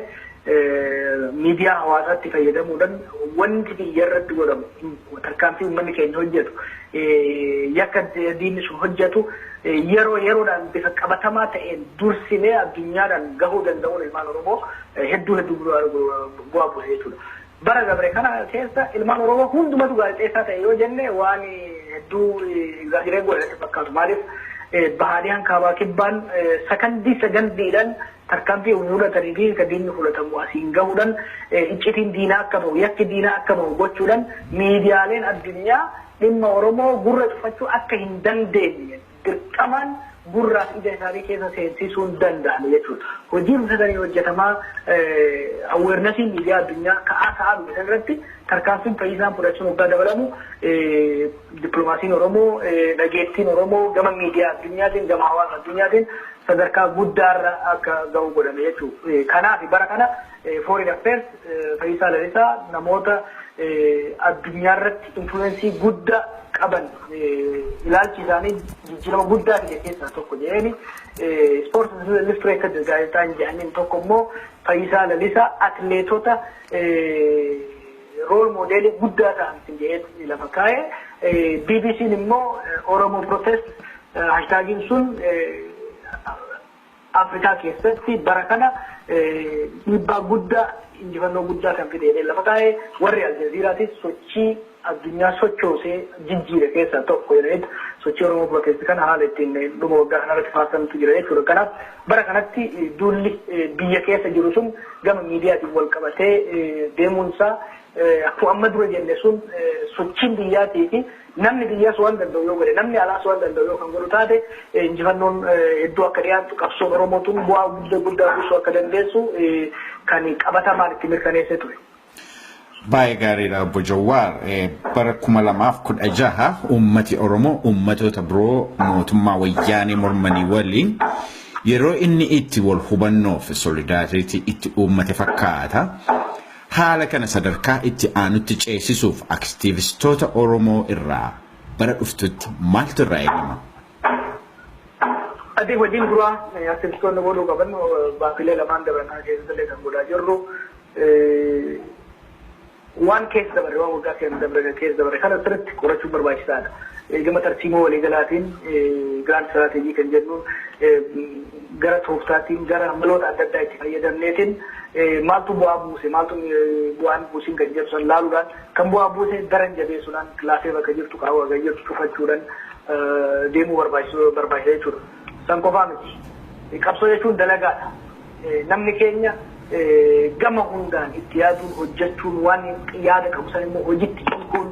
miidiyaa hawaasaatti fayyadamuudhaan wanti biyya irratti godhamu, tarkaanfii uummanni keenya hojjetu, yakka diinni sun hojjetu yeroo yeroodhaan bifa qabatamaa ta'een dursinee addunyaadhaan gahuu danda'uun ilmaan Oromoo hedduu hedduu bu'aa buuse jechuudha. Bara dabre kana keessa ilmaan Oromoo hundumatu gaazexeessaa ta'e yoo jenne waan hedduu jireenya godhate fakkaatu. Maaliif, bahaadiyaan kaabaa kibbaan sakandii sagandiidhaan tarkaanfii fudhatanii fi kan diinni fudhatamu asiin gahuudhaan, iccitiin diinaa akka bahu, yakki diinaa akka bahu gochuudhaan, miidiyaaleen addunyaa dhimma Oromoo gurra cufachuu akka hin dandeenye dirqamaan gurraaf ija isaanii keessa seensisuu hin danda'ame jechuudha. Hojii fudhatanii hojjetamaa awarenessiin miidiyaa addunyaa ka'aa ka'aa dhufe irratti tarkaanfiin Fayyisaan fudhachuun waggaa dabalamu, dippiloomaasiin Oromoo, dhageettiin Oromoo gama miidiyaa addunyaatiin, gama hawaasa addunyaatiin sadarkaa guddaarra akka ga'u godhame jechuudha. Kanaaf bara kana Foreign Affairs Fayyisaa Lalisaa namoota addunyaa irratti influence guddaa qaban, ilaalchi isaanii jijjiirama guddaa fide keessaa tokko jedheeni. Sports Illustrated gaazexaan jedhaniin tokko immoo Fayyisaa Lalisaa atleetota role model guddaa ta'an jedhee lafa kaa'e. BBC'n immoo Oromo Protest hashtagiin sun Afrikaa keessatti bara kana dhiibbaa guddaa, injifannoo guddaa kan fide lafa kaa'e. Warri Aljazeeraatis sochii addunyaa sochoosee jijjiire keessaa tokko jedhaniitu sochii Oromoo Protest kana haala ittiin dhuma waggaa kanarratti faarsantu jira jechuudha. Kanaaf bara kanatti duulli biyya keessa jiru sun gama miidiyaatiin wal qabatee deemuunsaa, akkuma amma dura jenne sun, sochiin biyyaatii fi namni biyyaas waan danda'u yoo godhe, namni alaas waan danda'u yoo kan godhu taate, injifannoon hedduu akka dhiyaattu, qabsoon Oromootuun bu'aa guddaa guddaa buusuu akka dandeessu kan qabatamaan itti mirkaneessee ture. Baay'ee gaariidha, obbo Jawaar. Bara 2016 uummati Oromoo uummatoota biroo mootummaa wayyaanee mormanii waliin yeroo inni itti wal hubannoo fi solidarity itti uummate fakkaata. Haala kana sadarkaa itti aanutti ceesisuuf aktiivistoota Oromoo irraa bara dhuftutti maaltu irraa eegama? Ati hojiin duraa aktivistoonni godhuu qaban, baatilee lamaan dabran kana keessatti illee kan godhaa jirru, waan keessa dabarre, waan waggaa keessa dabarre kana sirriitti qorachuun barbaachisaadha. Gama tarsiimoo waliigalaatiin, grand strategy kan jennu, gara tooftaatiin, gara maloota adda addaa itti fayyadamneetiin, maaltu bu'aa buuse, maaltu bu'aan buusin kan jedhu san laaluudhaan, kan bu'aa buuse daran jabeessuudhaan, laafee bakka jirtu, qaawwa bakka jirtu cufachuudhaan deemuu barbaachisa jechuudha. San qofaa miti. Qabsoo jechuun dalagaadha. Namni keenya gama hundaan itti yaaduun, hojjechuun, waan yaada qabu san immoo hojiitti hiikuun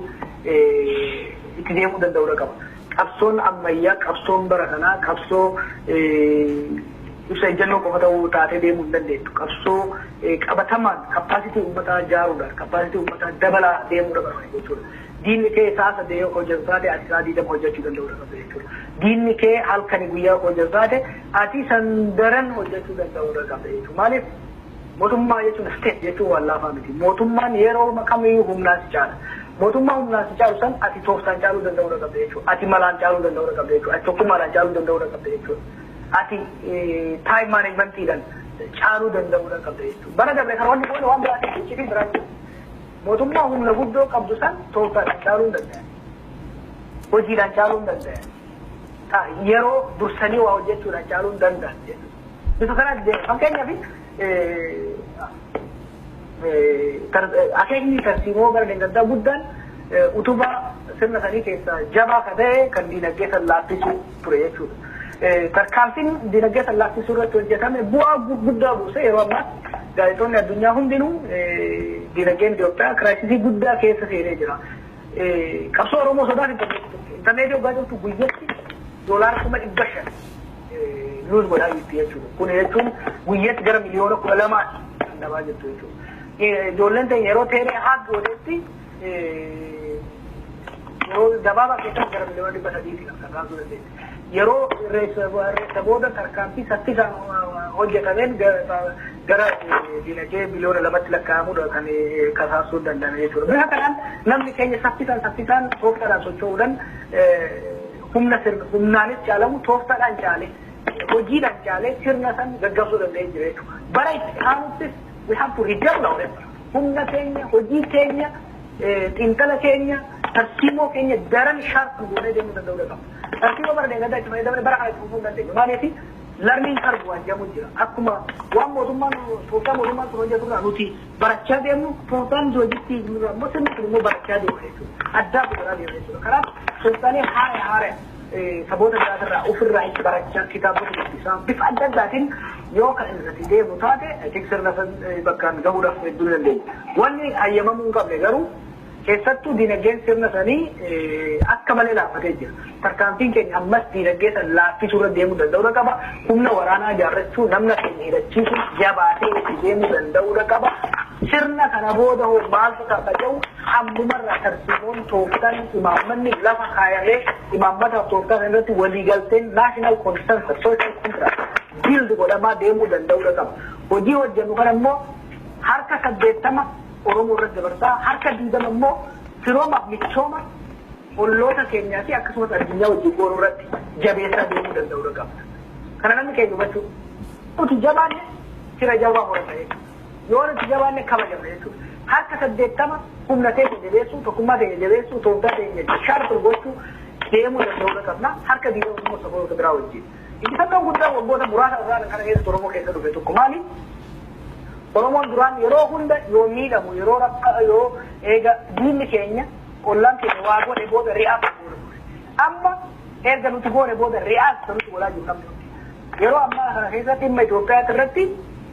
itti deemuu danda'uudha qaba. Qabsoon ammayyaa, qabsoon bara kanaa, qabsoo ibsa ejjennoo qofa ta'uu taatee deemuu hin dandeettu. Qabsoo qabatamaan capacity uummataa ijaaruudhaan, capacity uummataa dabalaa deemuudha barbaada jechuudha. Diinni kee sa'a 8 yoo hojjetu taate, ati sa'a 20 hojjechuu danda'uudha qabda jechuudha. Diinni kee halkanii guyyaa hojjetu taate, ati san daran hojjechuu danda'uudha qabda jechuudha. Maaliif, mootummaa jechuun, state jechuun waan laafaa miti. Mootummaan yeroo kamiyyuu humnaan si caala. Mootummaa humnaan si caalu san ati tooftaan caaluu danda'uudha qabda jechuudha. Ati malaan caaluu danda'uudha qabda jechuudha. Ati tokkummaadhaan caaluu danda'uudha qabda jechuudha. Ati time managementiidhaan caaluu danda'uudha qabda jechuudha. Bara dabre kan wanni kun waan biraatiin iccitii biraatti mootummaa humna guddoo qabdu san tooftaadhaan caaluu hin danda'an. Hojiidhaan caaluu hin danda'an. Yeroo dursanii waa hojjechuudhaan caaluu hin danda'an jechuudha. Bifa kanatti deema. Fakkeenyaaf, akeekni tarsiimoo gara deeggarsaa guddaan utubaa sirna sanii keessaa jabaa ka ta'e kan diinagdee san laaffisuu ture jechuudha. Tarkaanfiin diinagdee san laaffisuu irratti hojjetame bu'aa guddaa buuse. Yeroo ammaatti gaazexoonni addunyaa hundinuu diinagdeen Itoophiyaa crisis guddaa keessa seenee jira. Qabsoo Oromoo sodaaf intarneetii waggaa jirtu guyyatti $500,000 lose godhaa jirti jechuudha. Kun jechuun guyyatti gara 12 miliyoona kan dhabaa jirtu jechuudha. Ijoolleen ta'e yeroo teelee haak gootetti yeroo gabaabaa keessatti gara 300 miliyoona kan kaasuu dandeesse. Yeroo irreessa booda tarkaanfii saffisaan hojjetameen gara diinagdee 2 biliyoona lakkaa'amuudha kan kasaasuu danda'ame jechuudha. Bifa kanaan namni keenya saffisaan saffisaan tooftaadhaan socho'uudhaan Humna sirna humnaanis caalamu, tooftaadhaan caale, hojiidhaan caale, sirna san gaggabsuu danda'ee jira jechuudha. Bara itti aanuttis we have to redouble our effort. Humna keenya, hojii keenya, xiinxala keenya, tarsiimoo keenya daran sharp goonee deemuu danda'uu qabna. Tarsiimoo bara deeggardaa itti fayyadamne bara kana itti fufuu hin dandeenyu. Maaliif? Learning curve waan jedhamu jira. Akkuma waan mootummaan, tooftaa mootummaan sun hojjetu irraa nuti barachaa deemnu, tooftaan nuti hojiitti immoo sirni sun immoo barachaa deemu jechuudha. Addaa godhaa deemu jechuudha. Kanaaf tooftaalee haara haara saboota biraatirraa ofirraa itti barachaa, kitaabota dubbisaa, bifa adda addaatiin yoo kan irratti deemu taate, sirna san bakkaan gahuudhaaf hedduu ni dandeenya. Wanni hayyamamuu hin qabne garuu, keessattuu dinagdeen sirna sanii akka malee laaffatee jira. Tarkaanfiin keenya ammas dinagdee san laaffisuu irra deemuu danda'uu qaba. Humna waraanaa ijaarrachuu, namna keenya hidhachiisuu, jabaatee itti deemuu danda'uu qaba. Sirna kana booda hoo maaltu ta'a jedhu ammumarraa tarsiimoon, tooftaan, imaammanni lafa kaayamee, imaammata tooftaa sana irratti waliigalteen, national consensus, social contract build godhamaa deemuu danda'uu qaba. Hojii hojjennu kana immoo harka 80 Oromoo irratti dabarsaa, harka 20 immoo firoomaaf michooma olloota keenyaa fi akkasumas addunyaa wajjin goonuu irratti jabeessaa deemuu danda'uu qabna. Kana namni keenya hubachuu. Nuti jabaanne fira jabaa horata jechuudha. Yoo nuti jabaanne kabajamna jechuudha. Harka 80 humna teenya jabeessuu, tokkummaa teenya jabeessuu, tooftaa teenya sharp gochuu deemuu danda'uu qabna. Harka 20 immoo saboota biraa wajjin. Injifannoon guddaan waggoota muraasa irraa kana keessatti Oromoo keessa dhufe tokko maali? Oromoon duraan yeroo hunda yoo miidhamu, yeroo rakka, yoo eega diinni keenya, ollaan keenya waa godhe booda react goona ture. Amma erga nuti goone booda react nuti godhaa jiru namni hundi. Yeroo ammaa kana keessatti dhimma Itoophiyaa irratti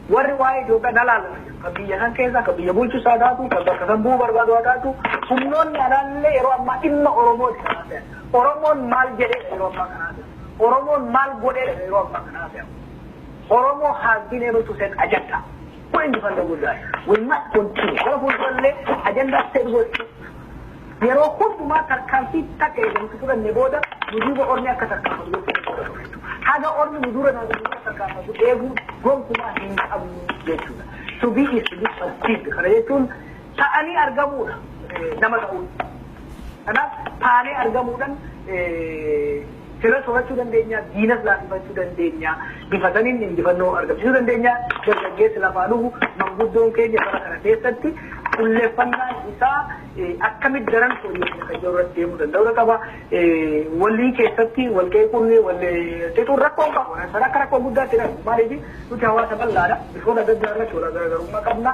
warri waa'ee Itoophiyaa na laallatu jiru. Kan biyya san keessa, kan biyya bulchu isaa taatu, kan bakka san bu'uu barbaadu haa taatu, humnoonni alaallee yeroo ammaa dhimma Oromooti kan haasa'an. Oromoon maal jedheedha yeroo ammaa kana haasa'an? Oromoon maal godheedha yeroo ammaa kana haasa'an? Oromoo has been able to set agenda. Kun injifannoo guddaadha. We must continue. Gara fuuldurallee ajandaa set gochuu. Yeroo hundumaa tarkaanfii takka eegamtu fudhanne booda nu duuba ormi akka tarkaanfatu gochuu jechuudha. Haga ormi nu dura tarkaanfatu eeguu gonkumaa hin qabnu jechuudha. To be is to be perceived. Kana jechuun ta'anii argamuudha nama ta'uudha. Kanaaf taanee argamuudhaan fira soorachuu dandeenya, diinas laaffifachuu dandeenya, bifa saniin injifannoo argamsiisuu dandeenya. Dargaggeessi lafaa dhufu, manguddoon keenya bara kana keessatti qulleeffannaan isaa akkamitti daran fooyyessina kan jiru irratti deemuu danda'uu qaba. Walii keessatti wal qeequun, wal xixuun rakkoo hin qabu. Sana akka rakkoo guddaatti ilaalla. Maaliif? Nuti hawaasa bal'aadha. Bifoota adda addaa irratti wal garaagarummaa qabna.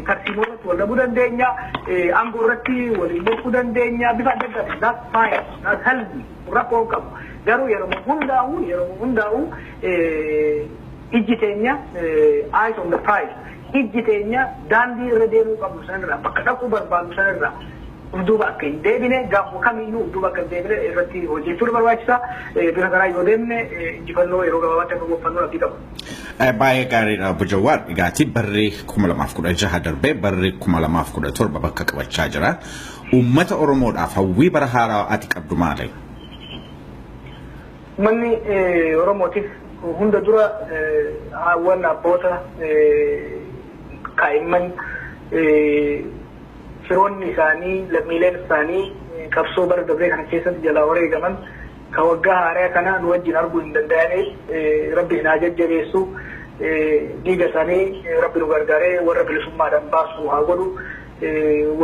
Tarsiimoo irratti wal dhabuu dandeenya. Aangoo irratti waliin morkuu dandeenya. Bifa adda addaatiin. That's fine. That's healthy. Rakkoo hin qabu. Garuu yeroo hundaa'u ijji teenya, eyes on the prize. Ijji teenya daandii irra deemuu qabnu sanirraa, bakka dhaquu barbaadnu sanirraa uf duuba akka hin deebine, gaafa kamiyyuu uf duuba akka hin deebine irratti hojjechuun barbaachisa. Bifa kanaa yoo deemne injifannoo yeroo gabaabaatti akka gonfannu abdii qaba. Baay'ee gaariidha, Obbo Jawaar. Egaati barri 2016 darbee barri 2017 bakka qabachaa jira. Uummata Oromoodhaaf hawwii bara haaraa ati qabdu maali? Uummanni Oromootiif hunda dura hawwan abboota, kaa'imman, firoonni isaanii, lammiileen isaanii qabsoo bara dabree kana keessatti jalaa wareegaman, ka waggaa haaraa kana nu wajjin arguu hin danda'aniif, rabbi isin haa jajjabeessu. Dhiiga isaanii rabbi nu gargaaree warra bilisummaadhaan baasu haa godhu.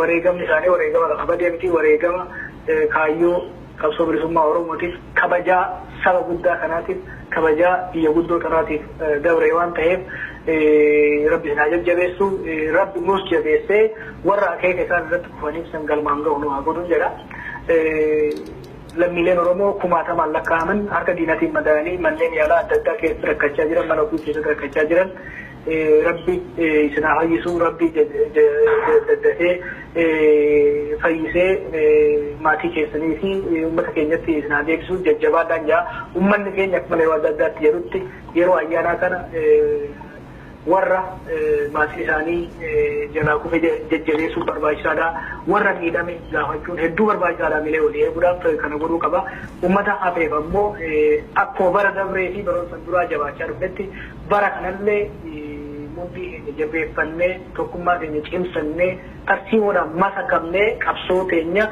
Wareegamni isaanii wareegama lafa badee miti, wareegama kaayyoo qabsoo bilisummaa Oromootiif, kabajaa saba guddaa kanaatiif, kabajaa biyya guddoo kanaatiif dabre waan ta'eef, rabbi isin haa jajjabeessu. Rabbi nus jabeessee warra akeeka isaan irratti kufaniif san galmaan gahu nu haa godhu jedha. Lammiileen Oromoo kumaatamaan lakkaa'aman harka diinatiin madaa'anii manneen yaalaa adda addaa keessa rakkachaa jiran, mana ofii keessatti rakkachaa jiran, rabbi isin haa fayyisu. Rabbi daddafee fayyisee maatii keessanii fi uummata keenyatti isin haa deebisu. Jajjabaadhaan jaa. Uummanni keenya akkuma yeroo adda addaatti jedhutti, yeroo ayyaanaa kana warra maatii isaanii jalaa kufe jajjabeessuun barbaachisaadha. Warra miidhame gaafachuun hedduu barbaachisaadha. Milee walii eeguudhaaf kana godhuu qaba. Uummata hafeef ammoo akkuma bara dabree fi baroota duraa jabaachaa dhufetti bara kanallee Mudhii keenya jabeeffannee, tokkummaa keenya cimsannee, tarsiimoodhaan masakamnee qabsoo teenya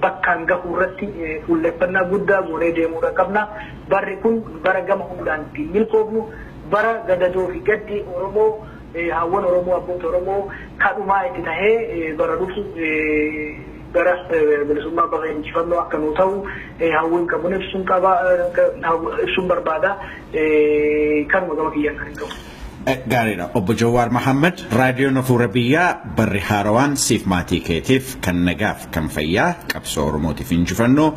bakkaan gahuu irratti fuulleffannaa guddaa goonee deemuudha qabna. Barri kun bara gama hundaan ittiin milkoofnu, bara gadadoo fi gaddi Oromoo, hawwan Oromoo, abboota Oromoo kadhumaa itti tahee bara dhufu bara bilisummaa, bara injifannoo akka nuu ta'u hawwiin qabuun ibsuun qaba, ibsuun barbaada. Kanuma gama kiyyaan kan hin qabu. Gaariidha. Obbo Jawaar Mohaammed, Raadiyoon Hafuura Biyyaa barri haarawaan siif maatii keetiif kan nagaaf kan fayyaa, qabsoo Oromootiif injifannoo,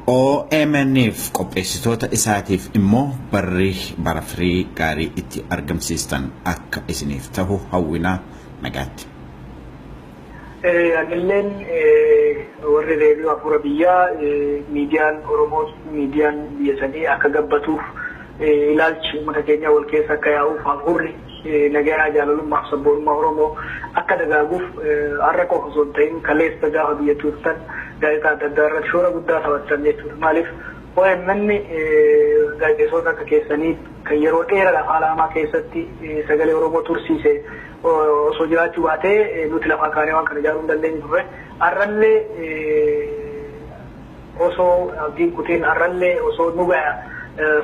OMN'if qopheessitoota isaatiif immoo barri bara firii gaarii itti argamsiistan akka isiniif tahu hawwinaa, nagaatti. Anilleen warri Reediyoo Hafuura Biyyaa, miidiyaan Oromoo, miidiyaan biyya sanii akka gabbatuuf, ilaalchi uummata keenya wal keessa akka yaa'uuf, hafuurri nagaa, jaalalummaa fi sabboonummaa Oromoo akka dagaaguuf har'a qofa osoo hin ta'in kaleessa gaafa biyya turtan gaazexaa adda addaa irratti shoora guddaa taphattan jechuudha. Maaliif, OMN gaazexeessota akka keessanii kan yeroo dheeraadhaaf haala hamaa keessatti sagalee Oromoo tursiise osoo jiraachuu baatee nuti lafaa kaanee waan kana ijaaruu hin dandeenyu turre. Har'allee osoo abdiin kutiin, har'allee osoo nu gaya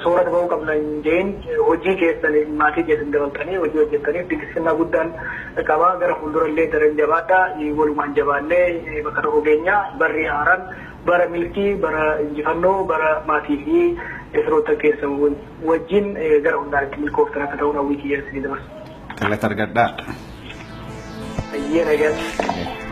soorata bahuu qabna hin jedhin, hojii keessan maatii keessan dabaltanii hojii hojjettaniif dinqisiifannaa guddaan qaba. Gara fuuldurallee daran jabaadhaa, walumaan jabaannee bakka tokko keenya. Barri haaraan bara milkii, bara injifannoo, bara maatii fi firoota keessan wajjin gara hundaan itti milkooftan akka ta'uun hawwii kiyya isinii dabarsa. Galata argadhaa. Ayyee, nagaatti.